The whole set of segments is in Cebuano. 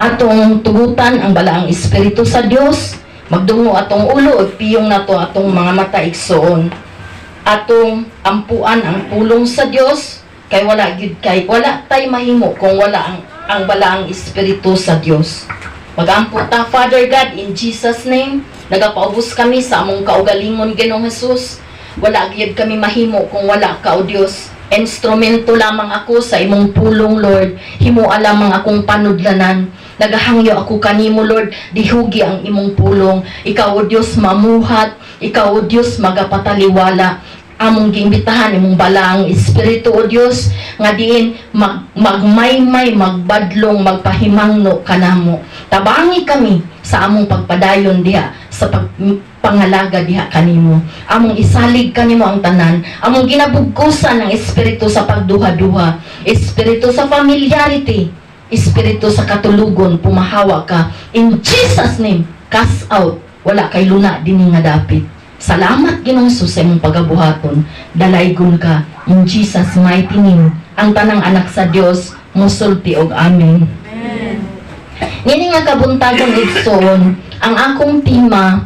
Atong tugutan ang Balaang Espiritu sa Dios, magdungo atong ulo ug piyong nato atong mga mata, igsoon. Atong ampuan ang pulong sa Dios kay wala gyud kay wala tay mahimo kung wala ang Balaang Espiritu sa Dios. Magampo ta. Father God, in Jesus' name, nagapaubos kami sa among kaugalingon, Ginoong Jesus. Wala gyud kami mahimo kung wala ka, O Dios. Instrumento lamang ako sa imong pulong, Lord. Himoa lamang akong panudlanan. Nagahangyo ako kanimo, Lord, dihugi ang imong pulong. Ikaw, O Dios, mamuhat. Ikaw, O Dios, magapataliwala. Among giimbitahan imong Balaang Espiritu, O Dios, nga diin magmaymay, magbadlong, magpahimangno kanamo. Tabangi kami sa among pagpadayon diha sa pangalaga diha kanimo. Among isalig kanimo ang tanan. Among ginabugkusan ang espiritu sa pagduha-duha, espiritu sa familiarity, espiritu sa katulugon. Pumahawa ka in Jesus' name. Cast out. Wala kay luna dinhi nga dapit. Salamat, Ginoong Jesus, sa imong pagabuhaton. Dalaygon ka in Jesus' mighty name. Ang tanang anak sa Dios musulti og amen. Ngini nga kabuntagon, igsoon, ang akong tema,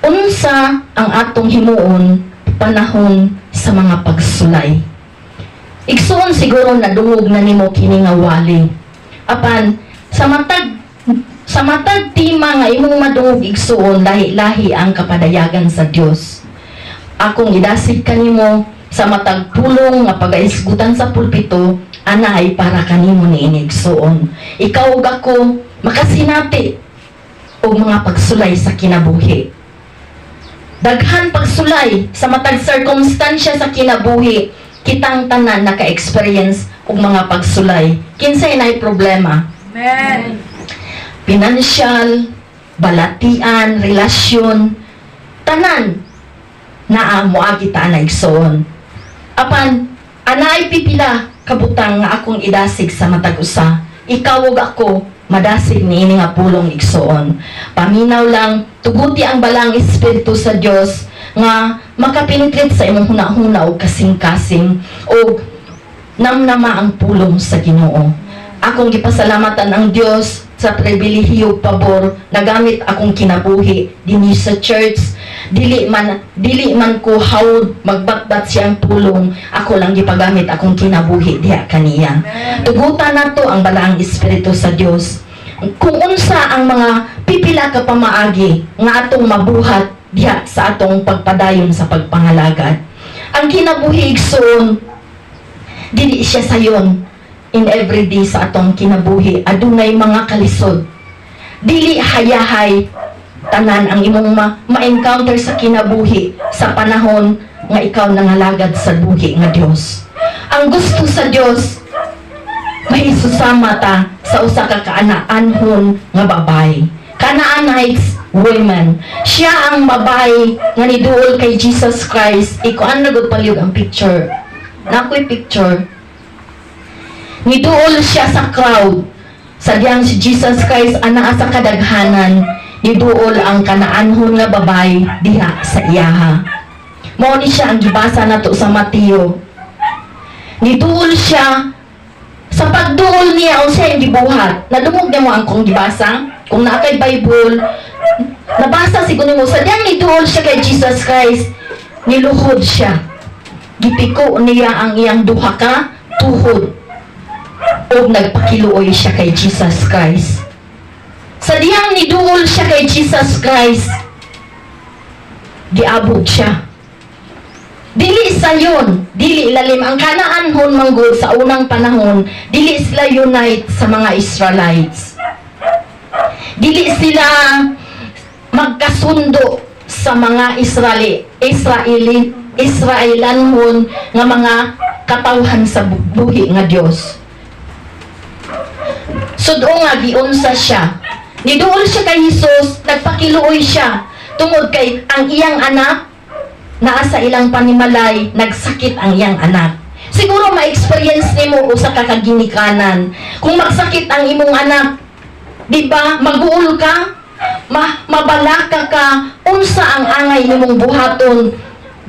unsa ang atong himuon panahon sa mga pagsulay. Igsoon, siguro nadungog na nimo kini nga wali. Apan sa matag tema nga imong madungog, igsoon, lahi-lahi ang kapadayagan sa Dios. Akong idasig kanimo, sa matag pulong nga pagaisgutan sa pulpito, ana ay para kanimo niini, igsoon. Ikaw ug ako makasinati og mga pagsulay sa kinabuhi. Daghan pagsulay sa matag circumstansya sa kinabuhi, kitang tanan naka-experience og mga pagsulay. Kinsay nay problema? Amen. Financial, balatian, relasyon, tanan naa moagi ta na, igsoon. Apan anaay pipila kabutang nga akong idasig sa matag usa. Ikaw ug ako madasig niini nga pulong, igsoon. Paminaw lang, tuguti ang Balaang Espiritu sa Dios nga makapenetrate sa imong hunahuna ug kasing-kasing ug namnama ang pulong sa Ginoo. Akong gipasalamatan ang Dios sa pribilehiyo, pabor nagamit akong kinabuhi dinhi sa church. Dili man ko hawod magbatbat siyang pulong, ako lang gipagamit akong kinabuhi diha kaniya. Tugutan nato ang Balaang Espiritu sa Dios kung unsa ang mga pipila ka pamaagi nga atong mabuhat diha sa atong pagpadayon sa pagpangalagad. Ang kinabuhi, igsoon, dili siya sayon in everyday. Sa atong kinabuhi, adunay mga kalisod. Dili hayahay tanan ang imong ma-encounter sa kinabuhi sa panahon nga ikaw nangalagad sa buhi nga Dios. Ang gusto sa Dios, mahisusama ta sa usa ka Canaanhon nga babae, Canaanites women. Siya ang babae nga niduol kay Jesus Christ. Ikuan na gud palihog ang picture na ako'y picture. Niduol siya sa crowd. Sa diyang si Jesus Christ anaa sa kadaghanan, niduol ang Canaanhon nga babae diha sa iyaha. Mao ni siya ang gibasa nato sa Mateo. Niduol siya. Sa pagduol niya, unsa iyang gibuhat? Nadungog nimo ang kong gibasa? Kung naa kay Bible, nabasa siguro nimo. Sa diyang niduol siya kay Jesus Christ, niluhod siya. Gipiko niya ang iyang duha ka tuhod ug nagpakiluoy siya kay Jesus Christ. Sa diyang niduol siya kay Jesus Christ, giabog siya. Dili sayon, dili lalim ang Canaanhon manggod sa unang panahon, dili sila unite sa mga Israelites. Dili sila magkasundo sa mga Israelanhon nga mga katawhan sa buhi nga Dios. Sudo nga giunsa siya. Niduol siya kay Jesus, nagpakiluoy siya tungod kay ang iyang anak naa sa ilang panimalay, nagsakit ang iyang anak. Siguro ma-experience nimo usa ka kaginikanan. Kung magsakit ang imong anak, di ba, maguol ka, mabalaka ka, unsa ang angay nimong buhaton?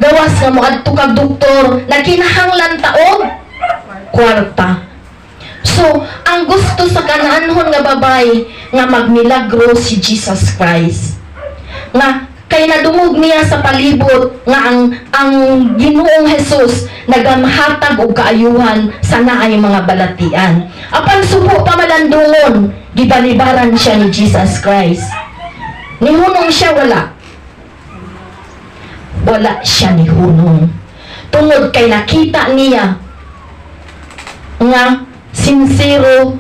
Gawas nga moadto kag doktor, nagkinahanglan ta og kwarta. So, ang gusto Gusto sa Kanaanhon nga babae nga magmilagro si Jesus Christ. Nga kay nadungog niya sa palibot nga ang Ginoong Jesus nagamahatag og kaayuhan sa naay mga balatian. Apan subo pa malandungon, gibalibaran siya ni Jesus Christ. Nihunong siya, wala? Wala siya nihunong. Tungod kay nakita niya nga sinsero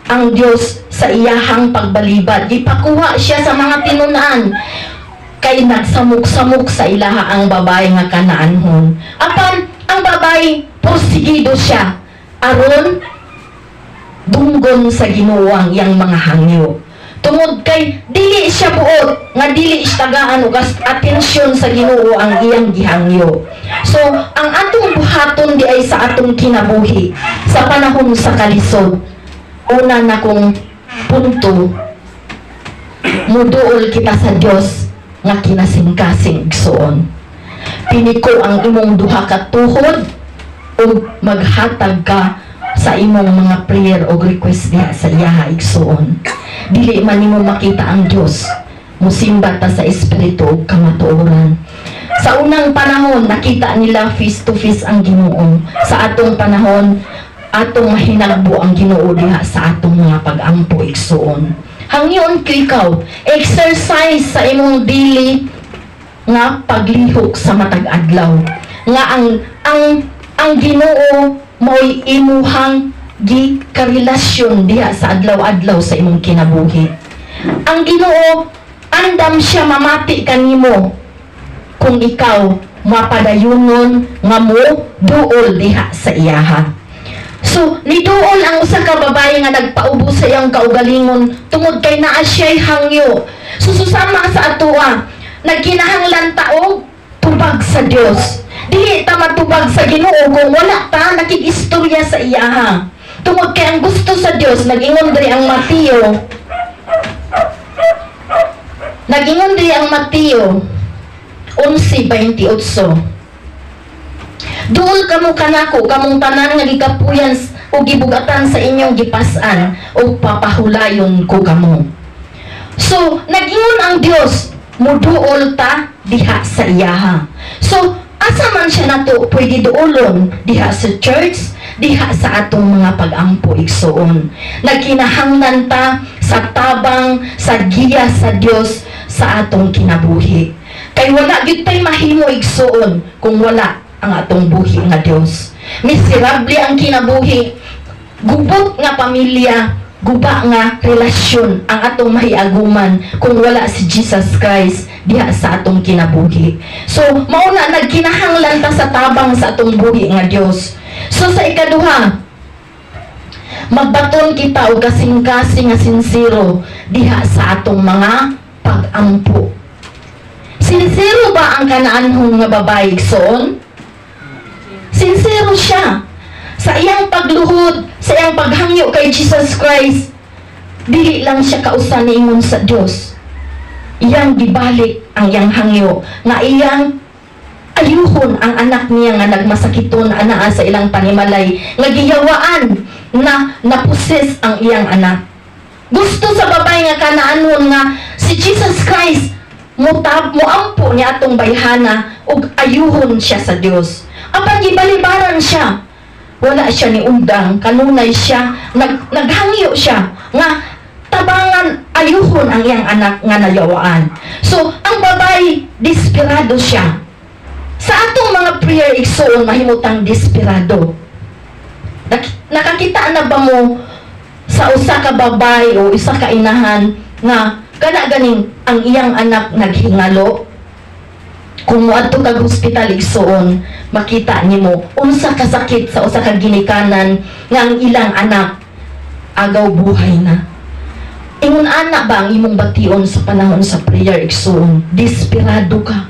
ang Dios sa iyahang pagbalibad. Gipakuha siya sa mga tinunan kay nagsamok-samok sa ilaha ang babae nga Kanaanhon. Apan ang babae, porsigido siya aron dunggon sa Ginoo ang iyang mga hangyo. Tungod kay dili siya buot nga dili siya tagaan og atensyon sa Ginoo ang iyang gihangyo. So, ang atong buhaton di ay sa atong kinabuhi sa panahon sa kalisod. Una na kong punto, muduol kita sa Dios nga kinasingkasing, igsoon. Piniko ang imong duha ka tuhod ug maghatag ka sa imong mga prayer o request diha sa iyaha, igsoon. Dili man nimo makita ang Dios, musimba ta sa espiritu ug kamatuoran. Sa unang panahon, nakita nila face to face ang Ginoo. Sa atong panahon, atong mahinagbo ang Ginoo diha sa atong mga pag-ampo, igsoon. Hangyon ko ikaw, exercise sa imong dili nga paglihok sa matag adlaw nga ang Ginoo mo'y imuhang gikarelasyon diha sa adlaw-adlaw sa imong kinabuhi. Ang Ginoo, andam siya mamati kanimo kung ikaw mapadayunon nga mo duol diha sa iyaha. So, niduol ang usa ka babae nga nagpaubo sa iyang kaugalingon tungod kay naa siya'y hangyo. So, susama sa atoa, nagkinahanglan ta og tubag sa Dios. Dili ta matubag sa Ginoo kung wala ta nakig-istorya sa iyaha. Tungod kay ang gusto sa Dios, nag-ingon diri ang Mateo. Nag-ingon diri ang Mateo 11:28. "Duol kamo kanako, kamong tanan nga gikapuyan o gibugatan sa inyong gipas-an, ug papahulayon ko kamo." So, nag-ingon ang Dios, muduol ta diha sa iyaha. So, asa man siya nato pwede duolon? Diha sa church, diha sa atong mga pag-ampo, igsoon. Nagkinahanglan ta sa tabang, sa giya sa Dios sa atong kinabuhi. Kay wala gyud tay mahimo, igsoon, kung wala ang atong buhi nga Dios. Miserable ang kinabuhi, gubot nga pamilya, guba nga relasyon ang atong mahiaguman kung wala si Jesus Christ diha sa atong kinabuhi. So, mao na nagkinahanglan ta sa tabang sa atong buhi nga Dios. So, sa ikaduha, magbaton kita og kasing-kasing nga sinsero diha sa atong mga pag-ampo. Sinsero ba ang Kanaanhon nga babae, igsoon? Sinsero siya. Sa iyang pagluhod, sa iyang paghangyo kay Jesus Christ, dili lang siya kausa niingon sa Dios. Iyang gibalik ang iyang hangyo nga iyang ayuhon ang anak niya nga nagmasakiton anaa sa ilang panimalay nga giyawaan na na-possess ang iyang anak. Gusto sa babae nga Kanaanhon nga si Jesus Christ mutab moampo niya atong bayhana ug ayuhon siya sa Dios. Apan gibalibaran siya. Wala siya ni undang, kanunay siya naghangyo siya nga tabangan ayuhon ang iyang anak nga nayawaan. So, ang babae, desperado siya. Sa atong mga prayer, igsoon, mahimutang desperado. Nakakita na ba mo sa usa ka babae o isa ka inahan nga kana ganing ang iyang anak naghingalo? Kung moadto kag hospital, igsoon, makita nimo unsa kasakit sa usa ka ginikanan nga ang ilang anak agaw buhay na. Ingon ana ba ang imong bation sa panahon sa prayer, igsoon? Desperado ka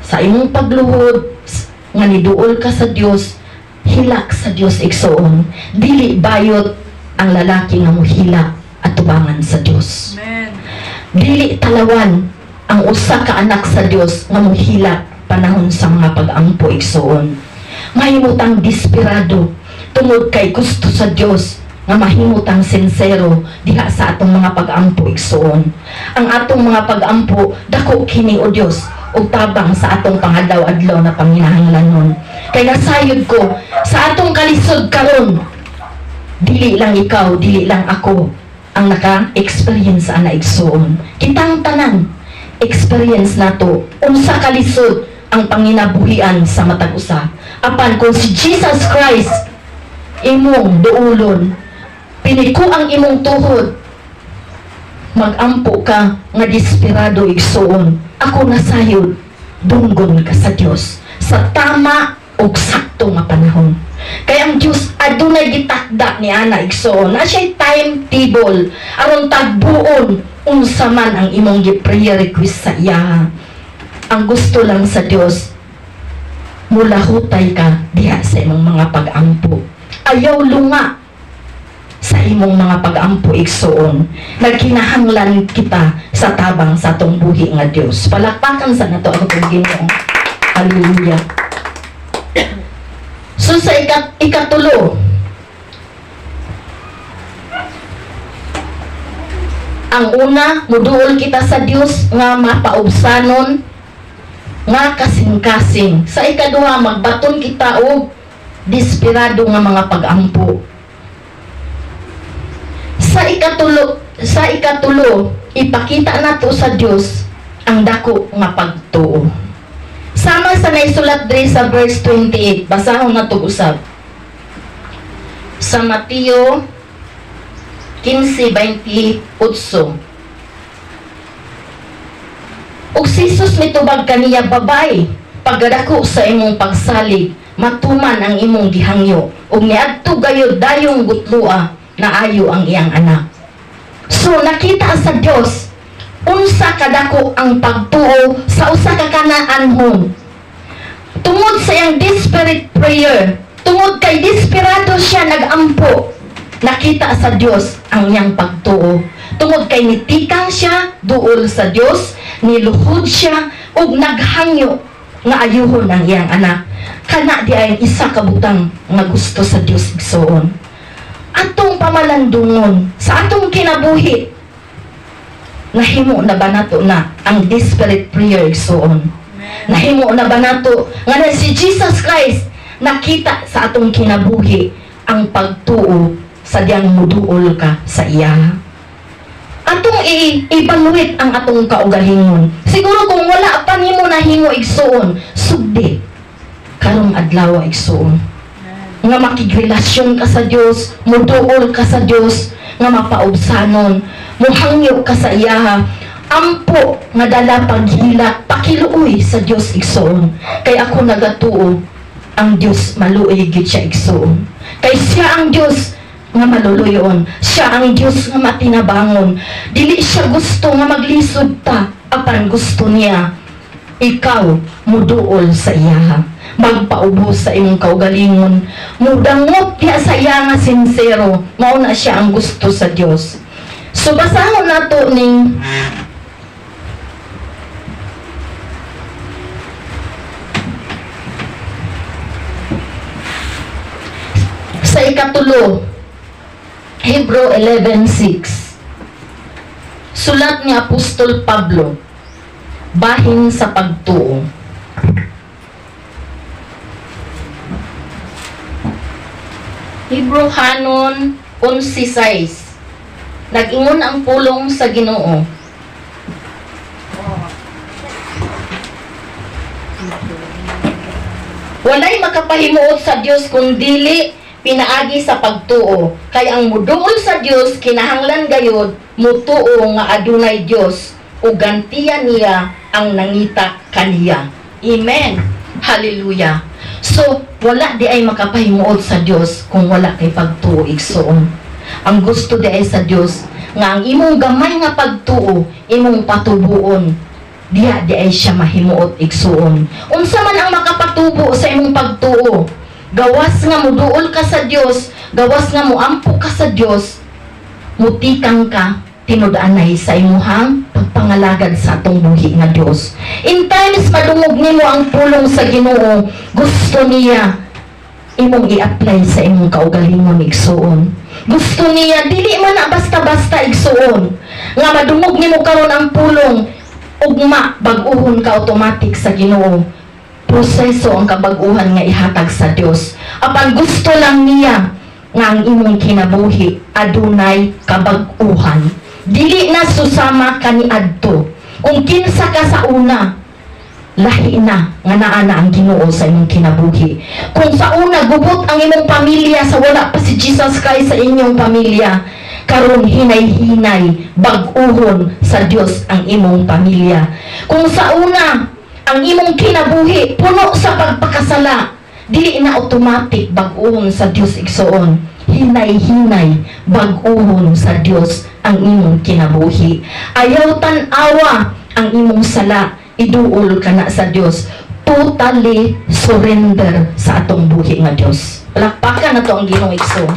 sa imong pagluhod nga niduol ka sa Dios, hilak sa Dios, igsoon. Dili bayot ang lalaki nga mohilak atubangan sa Dios. Amen. Dili talawan ang usa ka anak sa Dios nga mohilak panahon sa mga pag-ampo, igsoon. Mahimutang desperado tungod kay gusto sa Dios. nga mahimutang sinsero diha sa atong mga pag-ampo, igsuon. Ang atong mga pag-ampo, dako kini, o Dios, ug tabang sa atong pangadlaw-adlaw na panginahanglanon. Kay nasayod ko sa atong kalisod karon, dili lang ikaw, dili lang ako ang naka-experience ana, igsuon. Kitang tanan experience nato unsa kalisod ang panginabuhian sa matag usa. Apan kung si Jesus Christ imong duulon, piniko ang imong tuhod, magampo ka nga desperado, igsuon, ako nasayod, dunggon ka sa Dios sa tama ug sakto nga panahon. Kay ang Dios adunay gitakda ni ana, igsuon, na siya'y timetable aron tagbuon unsa man ang imong gi-prayer request sa iya. Ang gusto lang sa Dios, mulahutay ka diha sa imong mga pag-ampo. Ayaw lunga sa imong mga pag-ampo, igsuon. Nagkinahanglan kita sa tabang sa atong buhi nga Dios. Palakpakan sa nato ang atong Ginoo. Hallelujah. So sa ikatulo, ang una, muduol kita sa Dios nga mapaubsanon nga kasing-kasing. Sa ikaduha, magbaton kita og desperado nga mga pag-ampo. Sa ikatulo, ipakita nato sa Dios ang dako nga pagtuo. Sama sa naisulat diri sa verse 28, basahon nato usab. Sa Mateo 15:28. Ug si Jesus mitubag kaniya, "Babay, pagkadako sa imong pagsalig, matuman ang imong gihangyo." Ug niadto gayud dayong gutloa, naayo ang iyang anak. So nakita sa Dios unsa kadako ang pagtuo sa usa ka Canaanhon. Tungod sa iyang desperate prayer, tungod kay desperado siya nagampo, nakita sa Dios ang iyang pagtuo. Tungod kay nitikang siya duol sa Dios, niluhod siya ug naghangyo nga ayuhon ang iyang anak. Kana di ay isa ka butang nga gusto sa Dios, igsuon. Atong pamalandungon sa atong kinabuhi, nahimo na ba nato na ang desperate prayer, igsuon? Nahimo na ba nato nga na si Jesus Christ nakita sa atong kinabuhi ang pagtuo sa diyang muduol ka sa iya? Atong i-evaluate ang atong kaugalingon. Siguro kung wala pa nimo nahimo, igsuon, sugdi karong adlaw, igsuon, nga makigrelasyon ka sa Dios, muduol ka sa Dios nga mapaubsanon, muhangyo ka sa iyaha, ampo nga dala paghilak, pakiluoy sa Dios, igsuon. Kay ako nagatuo, ang Dios maluoy gid siya, igsuon. Kay siya ang Dios nga maluluyon. Siya ang Dios nga matinabangon. Dili siya gusto nga maglisod ta, apan gusto niya ikaw muduol sa iyaha, magpaubos sa imong kaugalingon, mudangot diha sa iya nga sinsero. Mao na siya ang gusto sa Dios. So basahon nato ning sa ikatulo, Hebrew 11:6. Sulat ni Apostol Pablo bahin sa pagtuo. Hebrew Hanon 11:6. Nag-ingon ang pulong sa Ginoo. "Walay makapahimuot sa Dios kung dili pinaagi sa pagtuo. Kay ang muduol sa Dios kinahanglan gayud mutuo nga adunay Dios ug gantian niya ang nangita kaniya." Amen. Hallelujah. So, wala di ay makapahimuot sa Dios kung wala kay pagtuo, igsuon. Ang gusto di ay sa Dios nga ang imong gamay nga pagtuo imong patubuon, diha di ay siya mahimuot, igsuon. Unsa man ang makapatubo sa imong pagtuo? Gawas nga muduol ka sa Dios, gawas nga muampo ka sa Dios, mutikang ka tinud-anay sa imuhang pagpangalagad sa atong buhi nga Dios. In times madungog nimo ang pulong sa Ginoo, gusto niya imong i-apply sa imong kaugalingon, igsuon. Gusto niya, dili man na basta-basta, igsuon, nga madungog nimo karon ang pulong, ugma bag-uhon ka automatic sa Ginoo. Proseso ang kabag-uhan nga ihatag sa Dios. Apan gusto lang niya nga ang imong kinabuhi adunay kabag-uhan. Dili na susama kaniadto. Kung kinsa ka sa una, lahi na nga naa na ang Ginoo sa imong kinabuhi. Kung sa una gubot ang imong pamilya sa wala pa si Jesus Christ sa inyong pamilya, karon hinay-hinay bag-uhon sa Dios ang imong pamilya. Kung sa una ang imong kinabuhi puno sa pagpakasala, dili na automatic bag-uhon sa Dios, igsuon. Hinay-hinay bag-uhon sa Dios ang imong kinabuhi. Ayaw tan-awa ang imong sala, iduol ka na sa Dios. Totally surrender sa atong buhi nga Dios. Palakpakan nato ang Ginoo, igsoon.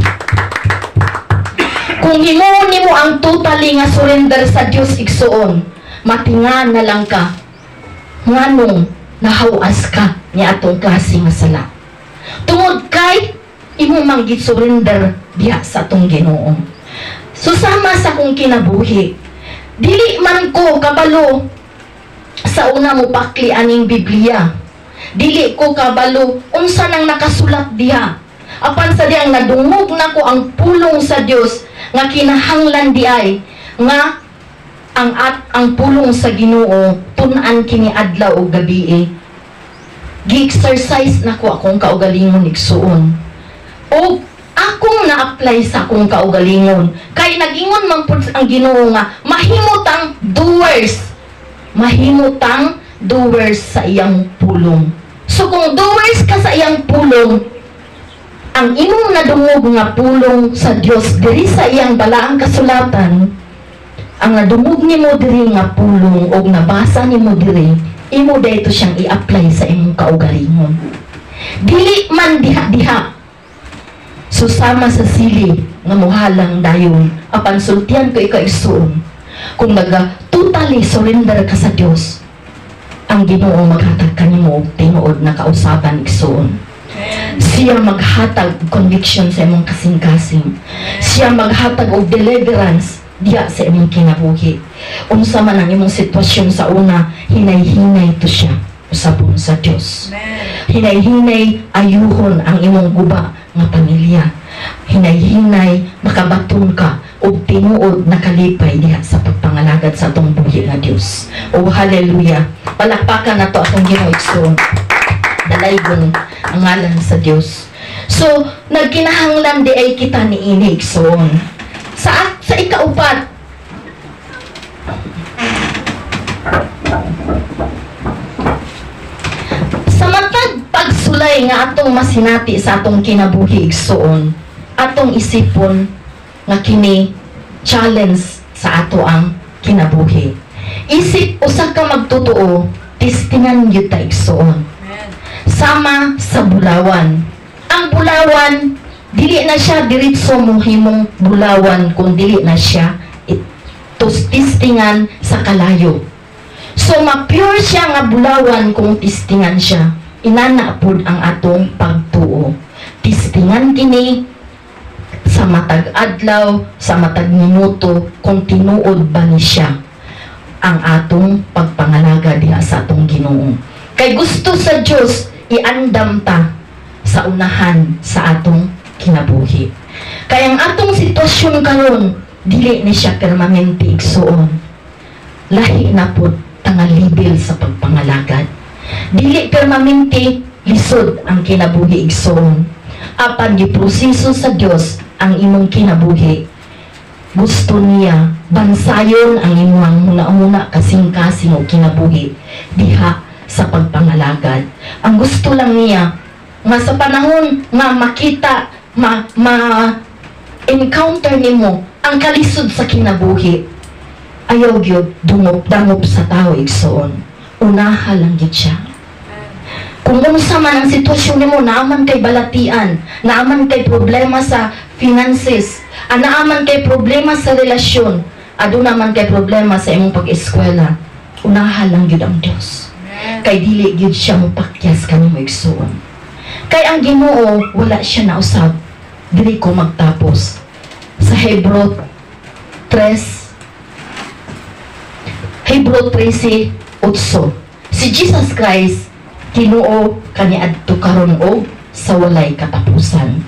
Kung himuon nimo ang totally nga surrender sa Dios, igsuon, matinga na lang ka nganong nahawas ka ni atong klase nga sala. Tungod kay imo mang surrender diha sa atong Ginoo. Susama sa akong kinabuhi, dili man ko kabalo sa una mo pakli aning Biblia. Dili ko kabalo unsa nang nakasulat diha. Apan sa diyang nadungog nako ang pulong sa Dios nga kinahanglan di ay nga ang at ang pulong sa Ginoo tun-an kini adlaw ug gabi. Gi-exercise nako akong kaugalingon, igsuon. O akong na-apply sa akong kaugalingon. Kay nagingon man pud ang Ginoo nga mahimutang doers. Mahimutang doers sa iyang pulong. So kung doers ka sa iyang pulong, ang imong nadungog nga pulong sa Dios diri sa iyang balaang kasulatan, ang nadungog nimo diri nga pulong og nabasa nimo diri, imo dayto siyang i-apply sa imong kaugalingon. Dili man diha-diha. Susama sa sili nga muhalang dayon, apan sultian ko ikaw, igsuon. Kung naga totally surrender ka sa Dios, ang Ginoo maghatag kanimo og tinuod na kausaban, igsuon. Siya maghatag og conviction sa imong kasing-kasing. Siya maghatag og deliverance diya sa imong kinabuhi. Unsa man ang imong sitwasyon sa una, hinay-hinay to siya usabon sa Dios. Hinay-hinay ayuhon ang imong guba nga pamilya. Hinay-hinay makabaton ka og tinuod na kalipay diha sa pagpangalagad sa atong buhi nga Dios. Oh, hallelujah. Palakpakan nato atong Ginoo, igsoon. Dalaygon ang ngalan sa Dios. So, nagkinahanglan di ay kita ni ini, igsoon. Sa ikaupat, sa matag pagsulay nga atong masinati sa atong kinabuhi, igsuon, atong isipon nga kini challenge sa ato ang kinabuhi. Isip usa ka magtotoo, testingan gyud ta, igsuon. Sama sa bulawan. Ang bulawan, dili na siya diretso mo himong bulawan kung dili na siya testingan sa kalayo. So ma-pure siya nga bulawan kung testingan siya. Inana pud ang atong pagtuo. Testingan kini sa matag adlaw, sa matag minuto, kung tinuod ba ni siya ang atong pagpangalaga diha sa atong Ginoo. Kay gusto sa Dios iandam ta sa unahan sa atong kinabuhi. Kay ang atong sitwasyon karon dili ni siya permanente, igsuon. Lahi na pud ta nga level sa pagpangalagad. Dili permanente lisod ang kinabuhi, igsuon. Apan giproseso sa Dios ang imong kinabuhi. Gusto niya bansayon ang imong huna-huna, kasing-kasing o kinabuhi diha sa pagpangalagad. Ang gusto lang niya nga sa panahon nga makita ma encounter nimo ang kalisod sa kinabuhi, ayaw gyud dungop dangop sa tao, igsuon. Unaha lang gyud siya. Kung unsa man ang sitwasyon nimo, naaman kay balatian, naaman kay problema sa finances, naaman kay problema sa relasyon, aduna man kay problema sa imong pag-eskwela, unaha lang gyud ang Dios. Kay dili gyud siya mopakyas kanimo, igsuon. Kay ang Ginoo wala siya nausab. Dili ko magtapos. Sa Hebreo 3, Hebreo 13:8, si Jesus Christ Ginoo kaniadto karon og sa walay katapusan.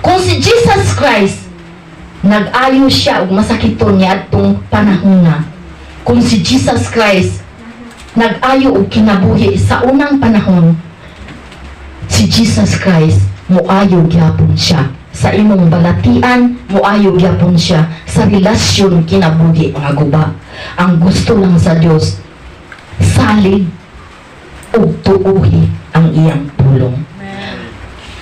Kung si Jesus Christ nag-ayo siya og masakiton niadtong panahon na, kung si Jesus Christ nag-ayo og kinabuhi sa unang panahon, si Jesus Christ muayo gyapon siya sa imong balatian, muayo gyapon siya sa relasyon kinabuhi nga guba. Ang gusto lang sa Dios, salig ug tuuhi ang iyang pulong.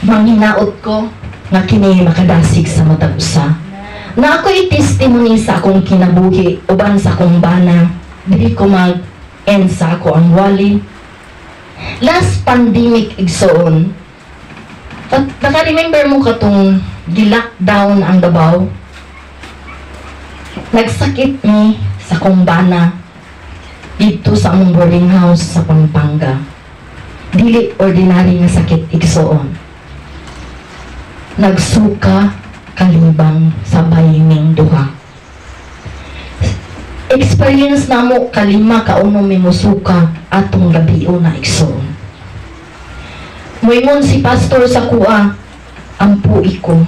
Manghinaot ko nga kini makadasig sa matag usa na ako'y testimony sa akong kinabuhi uban sa akong bana. Dili ko mag end sa ako ang wali. Last pandemic, igsoon, at naka-remember mo katong gi-lockdown ang Davao, nagsakit mi sa akong bana dito sa among boarding house sa Pampanga. Dili ordinary nga sakit, igsoon. Nagsuka, kalibang, sabay ming duha. Experience namo, kalima kauno mi musuka atong gabi na, igsoon. Muingon si pastor sa kuha, ampui ko.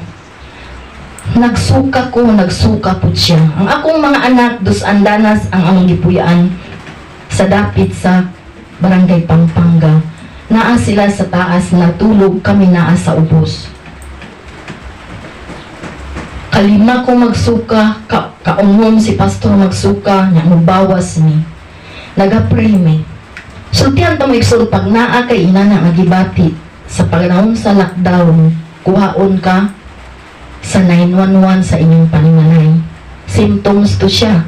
Nagsuka ko, nagsuka po siya. Ang akong mga anak, dos andanas ang among gipuyaan sa dapit sa Barangay Pampanga. Naa sila sa taas, natulog, kami naa sa ubos. Kalima ko magsuka, kaungon si pastor magsuka, nya bawas mi. Nagapray mi. Sultihan ta mo, igsoon, pag naa kay inana nga gibati sa panahon sa lockdown, kuhaon ka sa 911 sa inyong panimalay. Symptoms to siya.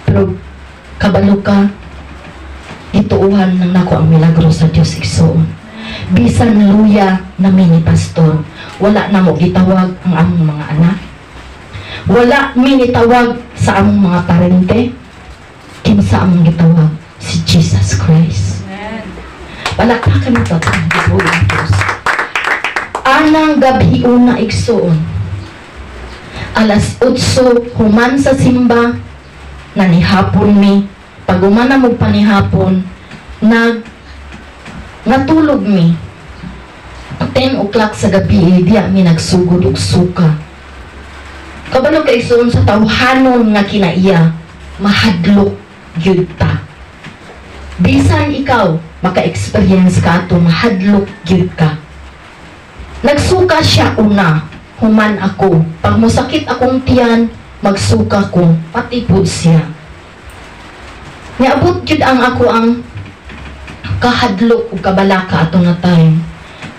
Pero kabalo ka, gituuhan nang nako ang milagro sa Dios, igsoon. Bisan luya na mi ni pastor, wala na mo gitawag ang among mga anak. Wala mi nitawag sa among mga parente. Kinsa among gitawag? Si Jesus Christ. Palakpakan ito ang gipulong Diyos. Anang gabi una, igsoon. Alas 8, human sa simba, nanihapon mi. Pag humana mo panihapon, natulog mi. 10 o'clock sa gabi, diya mi nagsugod og suka. Kabalo kay, igsoon, sa tawhanon nga kinaiya, mahadlok gyud ta. Bisan ikaw, maka-experience ka ato, mahadlok gyud ka. Nagsuka siya una, human ako. Pag musakit akong tiyan, magsuka ko, pati pud siya. Niabot gyud ang ako ang kahadlok ug kabalaka ato nga time.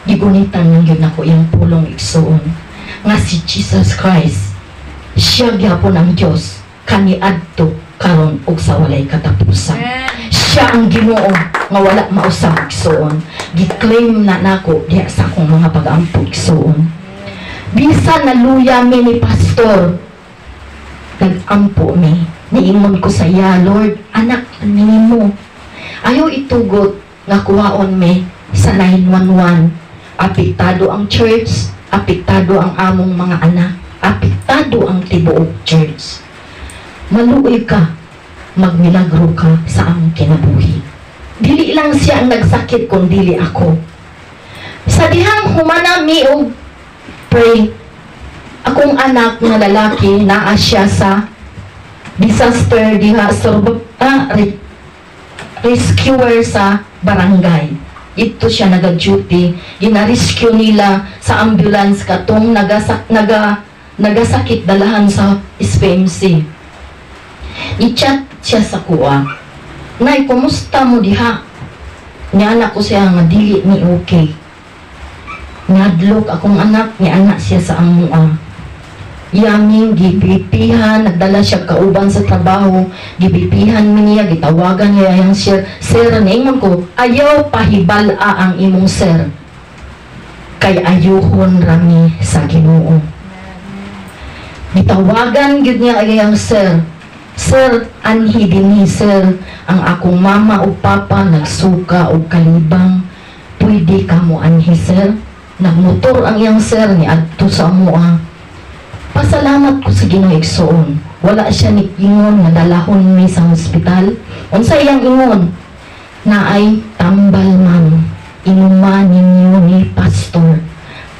Gigunitan lang gyud nako iyang pulong, igsoon. Nga si Jesus Christ, siya gyapon ang Dios kaniadto karon ug sa walay katapusan. Siya ang Ginoo nga wala mausab, igsoon. Gi-claim na nako diha sa akong mga pag-ampo, igsoon. Bisan naluya mi ni pastor, nag-ampo mi. Niingon ko sa iya, "Lord, anak nimo. Ayaw itugot nga kuhaon mi sa 911. Apektado ang church, apektado ang among mga anak, apektado ang tibuok church. Maluoy ka, magmilagro ka sa among kinabuhi." Dili lang siya ang nagsakit kung dili ako. Sa dihang humana mi og pray, akong anak nga lalaki naa siya sa disaster diha sa rescuer sa barangay. Ito siya naga-duty, gina-rescue nila sa ambulance katong nagasakit dalahan sa SPMC. I-chat siya sa kuha. "Nay, kumusta mo diha?" Niana ko siya nga dili ni okay. Ngadlok akong anak, ni anak siya sa amua. Yaming gipipihan, nagdala siya kauban sa trabaho, gipipihan mi niya, gitawagan niya yang sir, "Sir," niingon ko, "ayaw pahibala ang imong sir. Kay ayuhon rami sa Ginoo." Gitawagan gyud niya ang sir. "Sir, anhi dinhi, sir, ang akong mama ug papa nagsuka og kalibang. Pwede ka mo anhi, sir?" Nagmotor ang iyang sir ni adto sa amoa. Pasalamat Nagpasalamat ko sa Ginoo, igsoon. Wala siya ni ingon nga dalahon mi sa hospital. Unsa iyang ingon? "Naay tambal, ma'am. Inuma ninyo ni pastor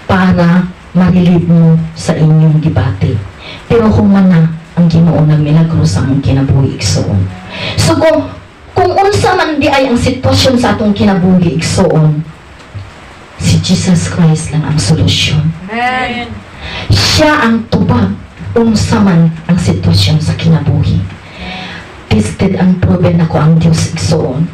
para ma-relieve mo sa inyong gibati." Pero human na ang Ginoo nagmilagro sa among kinabuhi, igsoon. So kung unsa man diay ang sitwasyon sa atong kinabuhi, igsoon, si Jesus Christ lang ang solusyon. Amen. Siya ang tubag unsa man ang sitwasyon sa kinabuhi. Tested and proven ako ang Diyos, igsoon.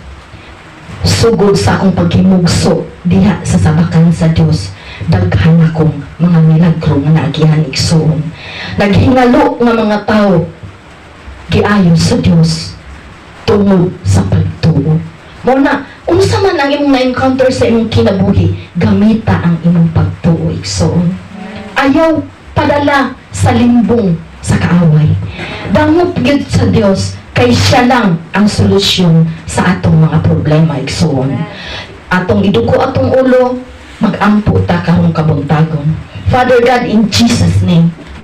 Sugod sa akong paghimugso diha sa sabakan sa Diyos, daghan akong mga milagro nga naagihan, igsoon. Naghingalo nga mga tao, giayo sa Diyos tungod sa pagtuo. Mao na, unsa man ang imong na-encounter sa imong kinabuhi, gamita ang imong pagtuo, igsoon. Ayaw padala sa limbong sa kaaway. Dangop gyud sa Dios kay siya lang ang solusyon sa atong mga problema, igsoon. Atong iduko atong ulo, magampo ta karong kabuntagon. Father God, in Jesus' name,